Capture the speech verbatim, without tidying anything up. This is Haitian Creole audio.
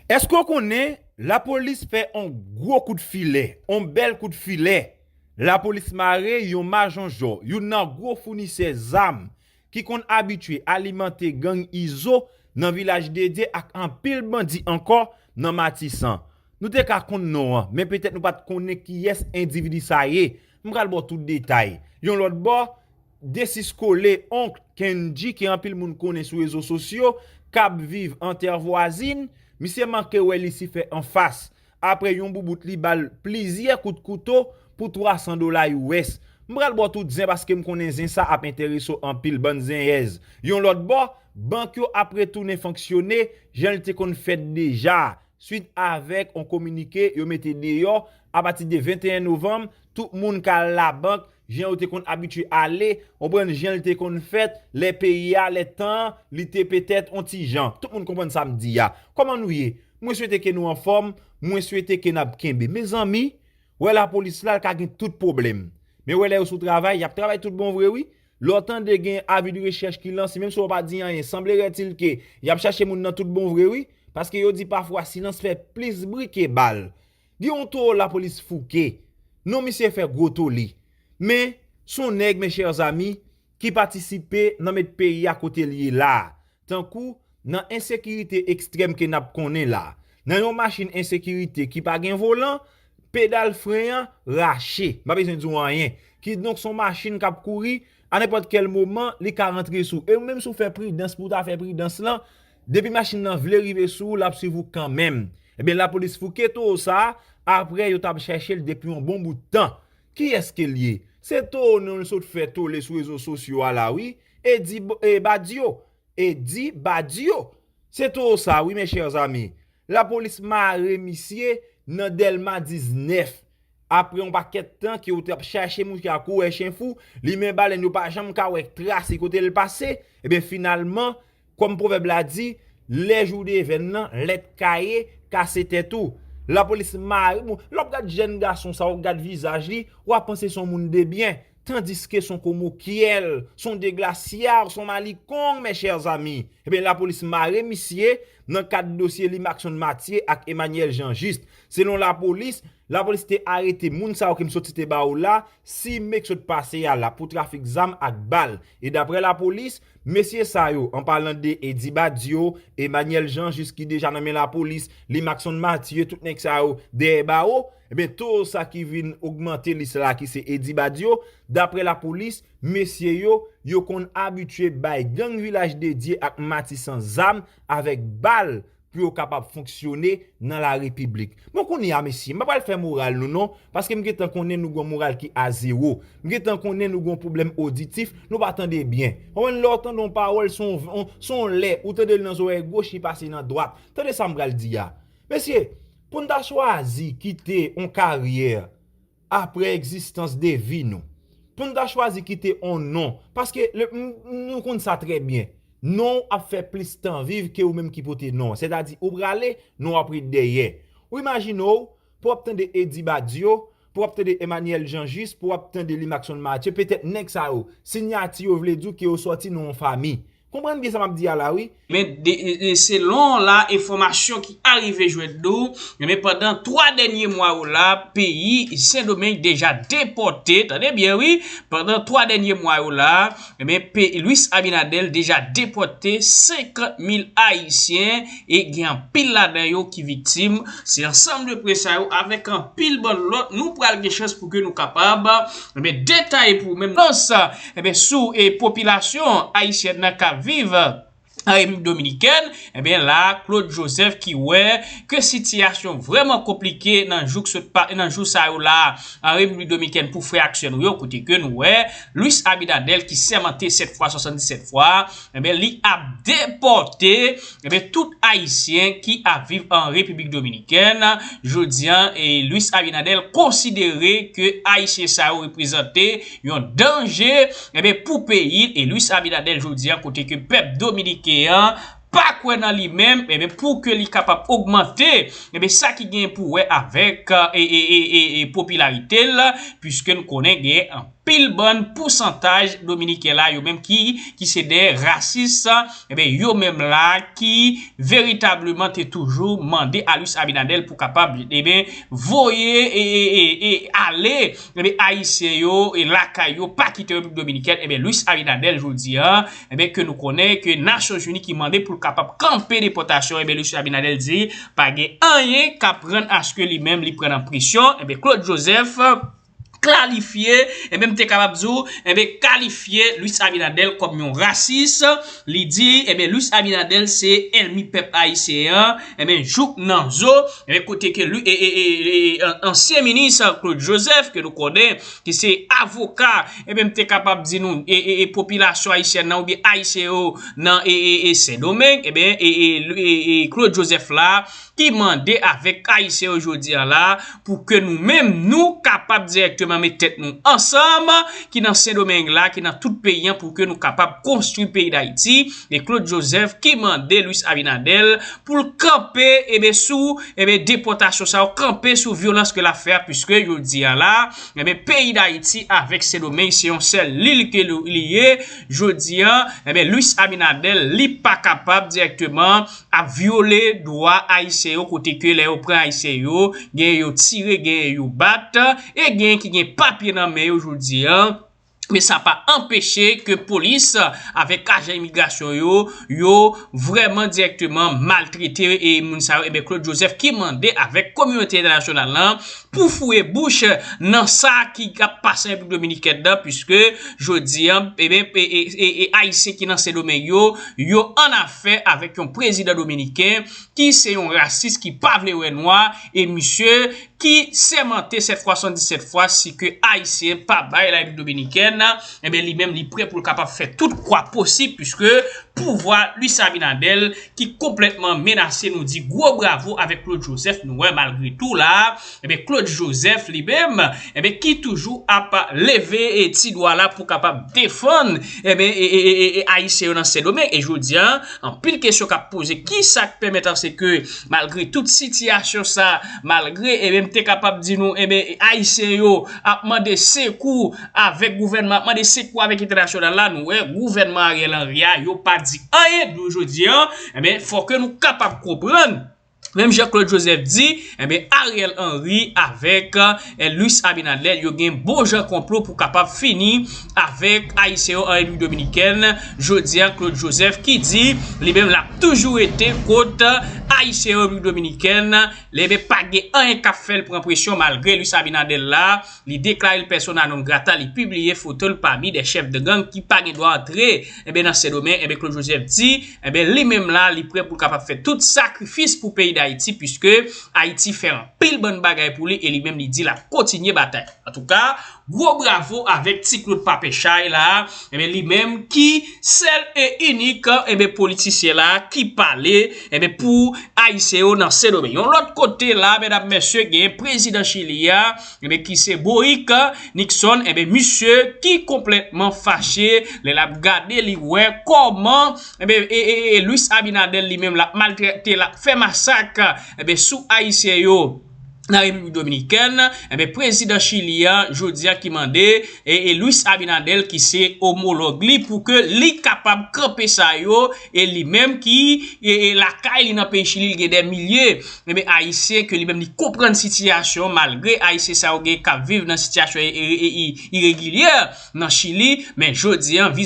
Èske w konnen lapolis fè on gwo kout filè, on bèl kout filè? Lapolis mare yon majonjò, youn nan gwo founisè zam ki konn abitye alimante gang Izo nan Vilaj de Dye ak anpil bandi ankò nan Matisan. Nou te ka konn non an, men petèt nou pa t konnen kiyès endividi sa ye. M pral ba w tout detay. Yon lòt bò, Desis Kole, onk Kendji, ke anpil moun konnen sou rezo sosyo, k ap viv an tè vwazin, misye manke wè Lisifè anfas. Apre yon boubout, li ba l plizyè kout kouto pou twa san dola U S. M pral ba w tout zen paske m konnen zen sa ap enterese w anpil, bann zenyèz. Yon lòt bò, bank yo ap retounen fonksyone jan l te konn fèt deja. Swit avèk on kominike yo mete deyò, apati de venteyen novanm, tout moun ka al labank, jan yo te konn abitye ale, konprann jan l te konn fèt, lè peyi a, lè tan an, li te petèt on ti jan. Tout moun konprann sa m di a. Kòman nou ye? Mwen swete ke nou anfòm, mwen swete ke n ap kenbe. Mezanmi, wè lapolis la, l ka gen tout pwoblèm. Men wè lè yo sou travay, y ap travay tout bon vre wi. Lè w tande gen avi de rechèch ki lanse, menm si w pa di anyen, semblerait-il ke y ap chache moun nan tout bon vre wi, paske yo di pafwa silans fè plis bri ke bal. Gen yon towo lapolis fouke. Non misye fè gwo toli. Men, s on nèg, mes chers amis, ki patisipe nan met peyi a kote l ye la a. Tankou nan ensekirite ekstrèm ke n ap konnen la. Nan yon machin ensekirite ki pa gen volan, pedal fren an rache. M pa bezwen di w anyen. Kidonk, s on machin k ap kouri, a nenpòt kèl moman, li ka rantre sou ou. E ou menm si w fè pridans pou w ta fè pridans lan, depi machin nan vle rive sou ou, l ap swiv ou kanmenm. Ebyen, lapolis fouke towo sa a, apre yo t ap chèche l depi yon bon bout tan. Kiyès ke l ye? Se towo non l sot fè tole sou rezo sosyo a la wi. Edi B-, e, Badio. Edi Badio. Se towo sa wi, mes chers amis. Lapolis mare misye nan Dèlma diznèf. Apre yon pakèt tan ke yo t ap chache misye a kou wè chen fou, li men balèn yo pa janm ka wè tras li kote l pase, ebyen finalman, kòm pwovèb la di, lè jou devèn nan, lèt kaye, kase tèt ou. Lapolis mare, bon, lè w ap gad jèn gason sa, w ap gad vizaj li, w ap panse s on moun de byen. Tandiske s on komokyèl, s on deglasyar, s on malikong, mes chers amis. Ebyen, lapolis mare misye nan kad dosye Limaxon Mathieu ak Emmanuel Jean Juste. Selon lapolis, lapolis te arete moun sa yo ke m sot site ba ou la, sis me k sot pase a la pou trafik zam ak bal. E daprè lapolis, mesye sa yo, an palan de Edi Badio, Emmanuel Jean Juste ki deja nan men lapolis, Limaxon Mathieu, tout nèg sa yo dèyè bawo, ebyen, towo sa ki vin ogmante lis la ki se Edi Badio, daprè lapolis, mesye yo, yo konn abitye bay gang Vilaj de Dye ak Matisan zam avèk bal pou yo kapab fonksyone nan larepiblik. Bon, kounye a, mesye, m pa pral fè moral nou non, paske m gentan konnen nou gen yon moral ki a zewo. M gentan konnen nou gen yon pwoblèm oditif, nou pa tande byen. Konprann lè w tande yon pawòl, s on, on, s on lè, ou tande l nan zòrèy goch, li pase nan dwat. Tande sa m pral di a. Mesye, pou n ta chwazi kite yon karyè apre egzistans de vi nou, pou n ta chwazi kite on non, paske le, m, m, nou konn sa trè byen, non w ap fè plis tan viv ke ou menm ki pote non an. Sètadi, ou prale, non w ap ret dèyè. Ou imajine w, pou w ap tande Edi Badio, pou w ap tande Emmanuel Jean Juste, pou w ap tande Limaxon Mathieu, petèt nèg sa yo, siyati yo vle di w ke yo sòti nan yon fanmi. Konprann byen sa m ap di a la, wi. Men de, e, e, selon la enfòmasyon ki arive jwenn nou, men pandan twa dènye mwa yo la, peyi Sendomeng deja depòte, tande byen wi, pandan twa dènye mwa yo la, men pe, Luis Abinader deja depòte senkant mil Ayisyen e gen anpil ladan yo ki viktim. Se ansanm de pwen sa yo avèk anpil bann lòt nou pral gen chans pou ke nou kapab, men, detaye pou ou menm. Ebyen, sou, e, popilasyon ayisyèn nan k ap viv an Repiblik Dominikèn, ebyen, la, Claude Joseph ki wè ke sitiyasyon vrèman konplike nan jou k sot pa, nan jou sa yo la, an Repiblik Dominikèn pou frè ayisyèn nou yo, kote ke nou wè Luis Abinader ki sèmante sèt fwa, swasanndisèt fwa, ebyen, li ap depòte, ebyen, tout Ayisyen ki ap viv an Repiblik Dominikèn. Jodi a, e, Luis Abinader konsidere ke Ayisyen sa yo reprezante yon danje, ebyen, pou peyi l. E Luis Abinader jodi a, kote ke pèp dominiken an pa kwè nan li menm, ebyen, pou ke li kapab ogmante, ebyen, sa ki gen pou wè avèk, e, e, e, e, e popilarite l, piske n konnen gen anpil bann pousantaj dominiken la, yo menm ki, ki se de rasis, enben, yo menm la ki veritableman te toujou mande a Luis Abinader pou kapab, enben, voye e, e, e, e ale, enben, Ayisyen yo e lakay yo pa kite Repiblik Dominikèn, enben, Luis Abinader jodi a, enben, ke nou konnen ke Nasyonzini ki mande pou l kapab kanpe depòtasyon, enben, Luis Abinader di pa gen anyen k ap rann aske li menm li pran nan presyon, enben, Claude Joseph, kalifye, enben, m te kapab di w, enben, kalifye Luis Abinader kòm yon rasis. Li di, enben, Luis Abinader se ènmi pèp ayisyen an, enben, jouk nan zo, enben, kote ke li, e, e, e, e, an-, ansyen minis Claude Joseph, ke nou konnen, ki se avoka, enben, m te kapab di nou, e, e, e popilasyon ayisyèn nan, oubyen ayisyen yo nan, e, e, e Sendomeng, enben, e, e, e, e Claude Joseph la, ki mande avèk Ayisyen yo jodi a la pou ke nou menm, nou kapab dirèkteman met tèt nou ansanm, ki nan Sendomeng la, ki nan tout peyi an, pou ke nou kapab konstwi peyi Dayiti. E Claude Joseph ki mande Luis Abinader pou l kanpe, enben, sou, enben, depòtasyon sa yo, kanpe sou vyolans ke l ap fè a, piske jodi a la, enben, peyi Dayiti avèk Sendomeng, se yon sèl lil ke li ye. Jodi a, enben, Luis Abinader, li pa kapab dirèkteman ap vyole dwa Ayisyen yo, kote ke lè yo pran Ayisyen yo, genyen yo tire, genyen yo bat, e genyen ki gen papye nan men yo jodi a. Men sa pa anpeche ke polis avèk ajan imigrasyon yo, yo vrèman dirèkteman maltrete e moun sa yo. Enben, Claude Joseph ki mande avèk kominote entènasyonal lan pou fouye bouch nan sa ki ap pase an Repiblik Dominikèn nan, piske jodi a, enben, e, e, e, e Ayisyen ki nan Sendomeng yo, yo an afè avèk yon prezidan dominiken ki se yon rasis ki pa vle wè nwa, e misye ki sèmante sèt fwa swasanndisèt fwa si ke Ayisyen pa bay Larepiblik Dominikèn, enben, li menm, li prè pou l kapab fè tout kwa posib, piske pouvwa Luis Abinader ki konplètman menase, nou di gwo bravo avèk Claude Joseph, nou wè malgre tou la, enben, Claude Joseph li menm, enben, ki toujou ap leve e ti dwa la pou kapab defann, enben, e, e, e, e, e Ayisyen yo nan Sendomeng. E jodi a, anpil kesyon k ap poze, ki sa k pèmèt an se ke malgre tout sitiyasyon sa, malgre, enben, m te kapab di nou, enben, Ayisyen yo ap mande sekou avèk gouvènman, ap mande sekou avèk entènasyonal la, nou wè gouvènman Ariel Henry a, yo pa di anyen. Nou jodi a, enben, fò ke nou kapab konprann. Menm jan Claude Joseph di, enben, Ariel Henry avèk, eh, Luis Abinader, yo gen bon jan konplo pou kapab fini avèk Ayisyen yo an Repiblik Dominikèn. Jodi a, Claude Joseph ki di, li menm l ap toujou rete kot Ayisyen yo Repiblik Dominikèn. Enben, pa gen anyen k ap fè l pran presyon malgre Luis Abinader la, li deklare l persona non grata, li pibliye foto l pami de chèf de gang ki pa gen dwa antre, enben, nan Sendomeng. Enben, Claude Joseph di, enben, li menm la, li prè pou l kapab fè tout sakrifis pou peyi Dayiti, piske Ayiti fè anpil bann bagay pou li, e li menm li di l ap kontinye batay. Antouka, gwo bravo avèk Ti Claude Papechay la, enben, li menm ki sèl e inik, enben, politisyen la ki pale, enben, pou Ayisyen yo nan Sendomeng. Yon lòt kote la, medam, mesye, gen prezidan Chili a, enben, ki se Boric Nixon, enben, misye ki konplètman fache, lè l ap gade, li wè kòman, enben, e, e, e Luis Abinader li menm l ap maltrete, l ap fè masak, enben, sou Ayisyen yo nan Repiblik Dominikèn, enben, prezidan Chili a, jodi a, ki mande, e, e Luis Abinader, ki se omològ li, pou ke li kapab kanpe sa yo, e li menm ki, e, e lakay li nan peyi Chili, li gen de milye, enben, Ayisyen ke li menm li konprann sitiyasyon, malgre Ayisyen sa yo gen k ap viv nan sitiyasyon, e, e, e, i-, iregilyè nan Chili, men jodi a, vi